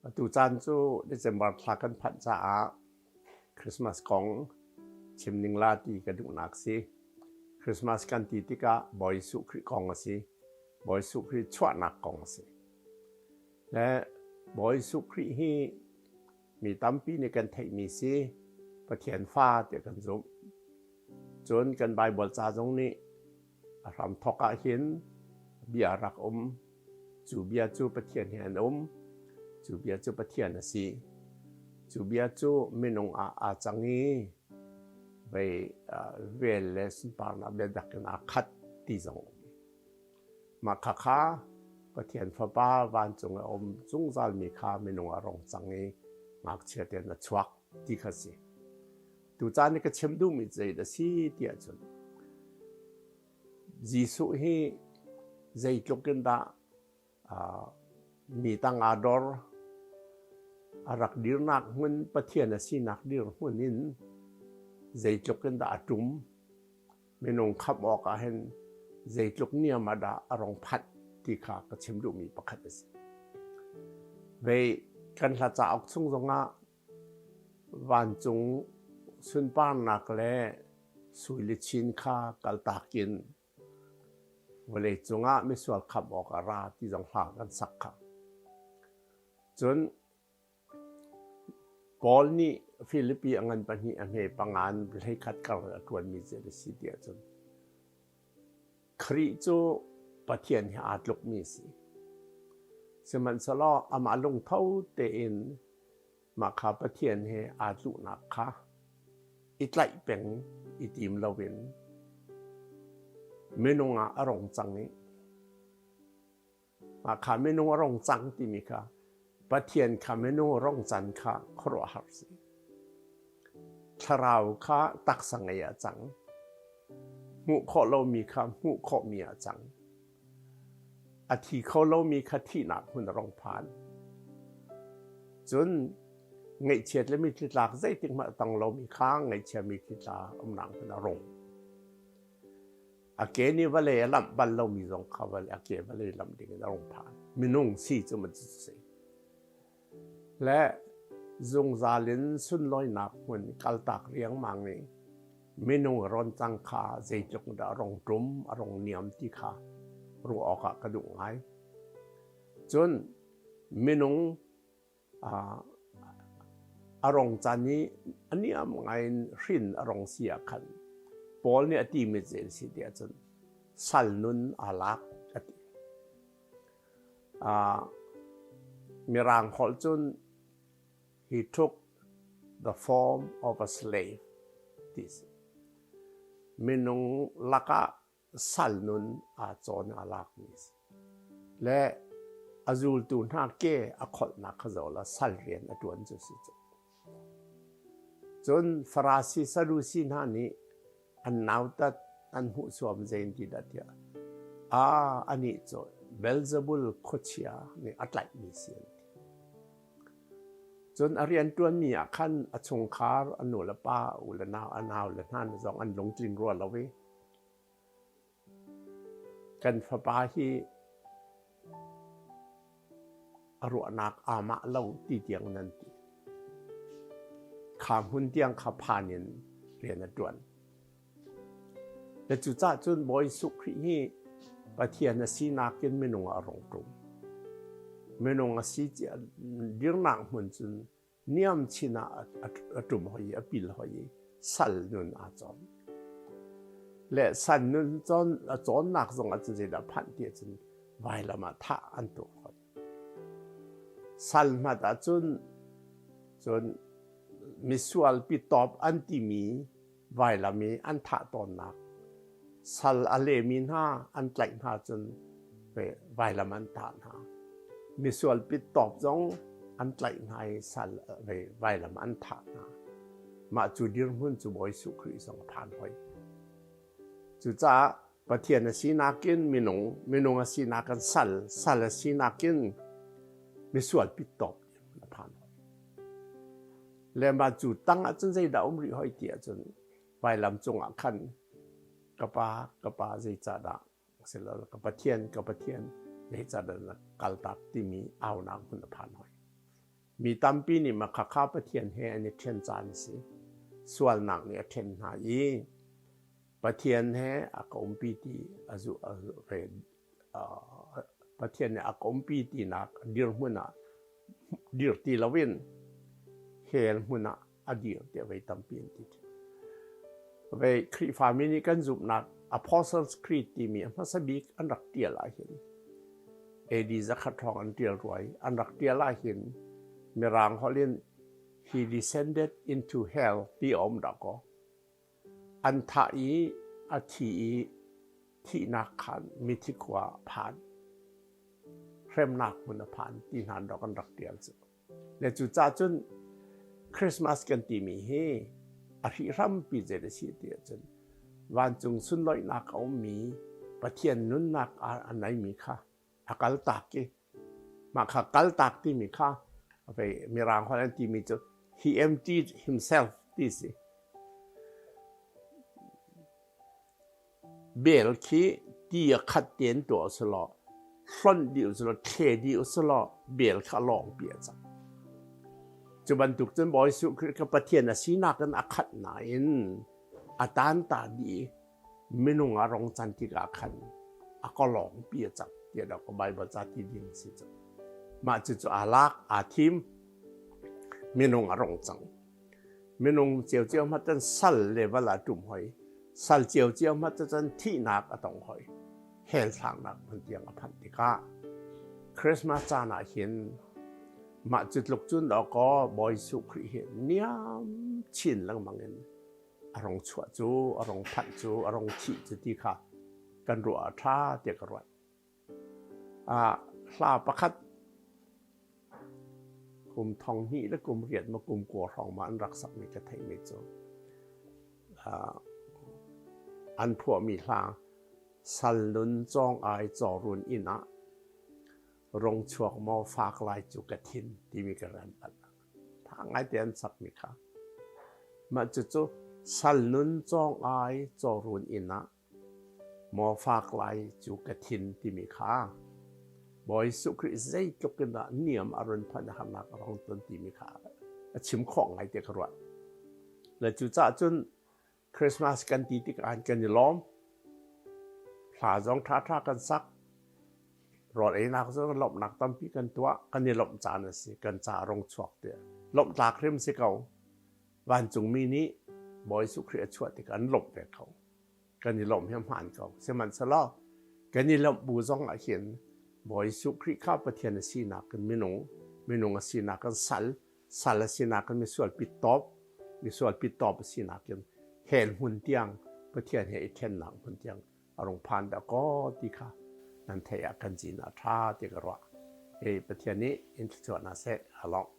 Atu caan cu December thla kan phanh caah Christmas kong chim ning la ti ka duhnak si. Christmas kan ti tikah Bawi Jesuh Khrih kong a si. Bawi Jesuh Khrih chuahnak kong a si. Le Bawi Jesuh Khrih hi mi tampi nih kan theihmi si. Pathian fa tiah kan zumh. Cun kan Baibal ca zong nih a hramthawk ah hin bia rak um. Cu bia cu Pathian he an um. Cu bia cu Pathian a si. Cu bia cu minung ah aa cang i vei vel le sunparnak biatak in aa khat ti zong um. Mah khakha Pathian Fapa vancung a um zungzalmi kha minung ah rong cang i ngakchia tein a chuak ti kha si. Tucaan i ka chim duhmi zei dah si tiah cun Jesuh hi zeitluk in dah mi tang aa dor, a rak dirnak hmun Pathian a sinak dirhmun in zeitluk in dah a ṭum, minung khamh awk ah hin zeitluk niam ah dah a rong phanh ti kha ka chim duhmi pakhat a si. Vei kan hla cauk chung zongah Vancung sunparnak le sui le chin kha kaltak in vawleicung ah misual khamh awk a ra ti zong hla kan sak kha. Cun Paul nih Filipi a ngan pahnih a hme pangan hleikhat kar a ṭuanmi cu a si ti ahcun Khrih cu Pathian he aa tlukmi a si. Sihmanhsehlaw amah lungtho tein mah kha Pathian he aa tluknak kha i tlaih peng i tim loin minung ah a rong cang i mah kha minung a rong cang timi kha Pathian kha minung rong can kha khuaruahhar si. Thlarau kha taksa ngei ah cang. Hmuh khawh lomi kha hmuh khawhmi ah cang. A thi kho lomi kha thihnak hmun a rong phan. Cun ngaihchiat le mitthli tlak zeitik hmanh a tong lomi kha ngaihchia mitthli tla umnak hmun a rung. A ke nih vawlei a lamh bal lomi zong kha vawlei a ke vawlei lamh ding in a rung phan. Minung si cu ma si. Le zungzal in sunlawinak hmun kaltak riangmang i minung rawn cang kha zeitluk dah a rong ṭum, a rong niam ti kha ruah awkah ka duh ngai. Cun minung a rong can i a niam ngai in hrin a rong si ah khan Paul nih a timi zel si ti ahcun sal nun aa lak a ti. Mirang holh cun he took the form of a slave ti si. Minung lakah sal nun aa cawn aa lakmi a si. Le a zultu hna ke a kholhnak kha zoh la sal rian a ṭuan cu si cu. Cun Farasi Sadusi hna nih an nautat an hmuhsuam zein ti dah tiah a anih cu Beelzebul khuachia nih a tlaihmi si an ti. Cun a rianṭuanmi ah khan a chungkhar a nu le pa u le nau a nau le hna zong an lungtling rua lo i kan fapa hi a ruahnak aa mah lo ti tiang nan ti. Kha hmun tiang kha phan in rian a ṭuan. Le cucaah cun Bawi Jesuh Khrih hi Pathian a sinak in minung ah a rung ṭum. Minung a si dirnak hmun cun niam chin ah a ṭum hoi i a pil hoi i sal nun aa cawn. Le sal nun cawn a cawnnak zong ah cun zeidah phanh ti ahcun vailam ah thah an tuah hoi. Sal hmat ahcun cun misual pitawp an timi vailam i an thah tawnnak sal a lemi hna an tlaih hna cun vailam an tah hna. Misual pittawp zong an tlaih hna i sal vailam an thah hna. Mah cu dirhmun cu Bawi Jesuh Khrih zong a phan hoi. Cucaah Pathian a sinak in minung, minung a sinak in sal, sal a sinak in misual pittawp dirhmun a phan hoi. Le mah cu tang ahcun zeidah um rih hoi ti ahcun vailam cungah khan ka pa, ka pa zeicahdah silo ka Pathian, ka Pathian zeicahdah na kaltak timi aunak hmun a phan hoi. Mi tampi nih mah khakha Pathian he an i ṭhen caan a si. Sualnak nih a ṭhen hna i Pathian he a ka umpi ti a zu a ve Pathian nih a ka umpi tinak dirhmun ah dir ti loin hell hmun ah a dir tiah vei tampi an ti ṭheo. Vei Khrihfami nih kan zumhnak Apostles Creed timi a hmasa bik an rak ṭial ahhin AD 100 hrawng an ṭial rua i an rak ṭial ahhin Mirang holh in he descended into hell ti a um dahkaw. An thah i a thi i thihnak khan mithi khua a phan. Hremnak hmun a phan ti hna dawk an rak ṭial cu. Le cucaah cun Christmas kan timi hi a hrihhrampi zei a si ti ahcun vancung sunlawihnak a ummi Pathian nunnak a neimi kha a kaltak i mah kha kaltak timi kha mirang holh an timi cu he emptied himself ti si. Bel khi ti a khat tein tuah usulaw hlonh dih usulaw thle dih usulaw bel kha a lawngpi a cang. Cu bantuk cun Bawi Jesuh Khrih kha Pathian a sinak in a khat nain a tanta dih i minung a rong can tikah khan a ka lawngpi a cang tiah dah ka Bible ca ti ding si cu. Mah cucu aa lak, aa thim, minung a rong cang. Minung ciocio hmanh cun sal level ah ṭum hoi. Sal ciocio hmanh cun thihnak a tong hoi. Hell thlaknak hmun tiang a phanh tikah Christmas caan ah hin mah cu tluk cun dawkaw Bawi Jesuh Khrih hi niam chin lengmang in a rong chuah cu, a rong phanh cu, a rong thih cu ti kha kan ruah a ṭha tiah ka ruat. Hla pakhat kum 2000 le kum riat ma kum kua hrawng ma an rak sakmi ka theihmi cu an phuahmi hla Sal nun cawng ai cawrun inn ah rung chuak maw fak lai cu ka thin timi ka ran palh. Tha ngai te an sakmi kha. Mah cucu sal nun cawng ai cawrun inn ah Maw fak lai cu ka thin timi kha Bawi Jesuh Khrih zeitluk in dah niam a run phanh i harnak a rong ton timi kha a chim khawh ngai ti ka ruah. Le cucaah cun Christmas kan ti tikah kan i lawm. Hla zong ṭhaṭha kan sak. Rawl einak zong lawmhnak tampi kan tuah. Kan i lawmh caan a si. Kan ca rong chuak tiah. Lawmh tlak hrim si ko. Vancungmi nih Bawi Jesuh Khrih a chuah tikah an lawmh ve ko. Kan i lawmh hi a hmaan ko. Sihmanhsehlaw kan i lawmh bu zong ah hin Bawi Jesuh Khrih kha Pathian a sinak in minung, minung a sinak in sal, sal a sinak in misual pittawp, misual pittawp a sinak in hell hmun tiang Pathian he i ṭhennak hmun tiang a rung phan dah kaw ti kha nan theih ah kan cin a ṭha ti ka ruah. Hei Pathian nih in thluachuah hna seh. A lawmh.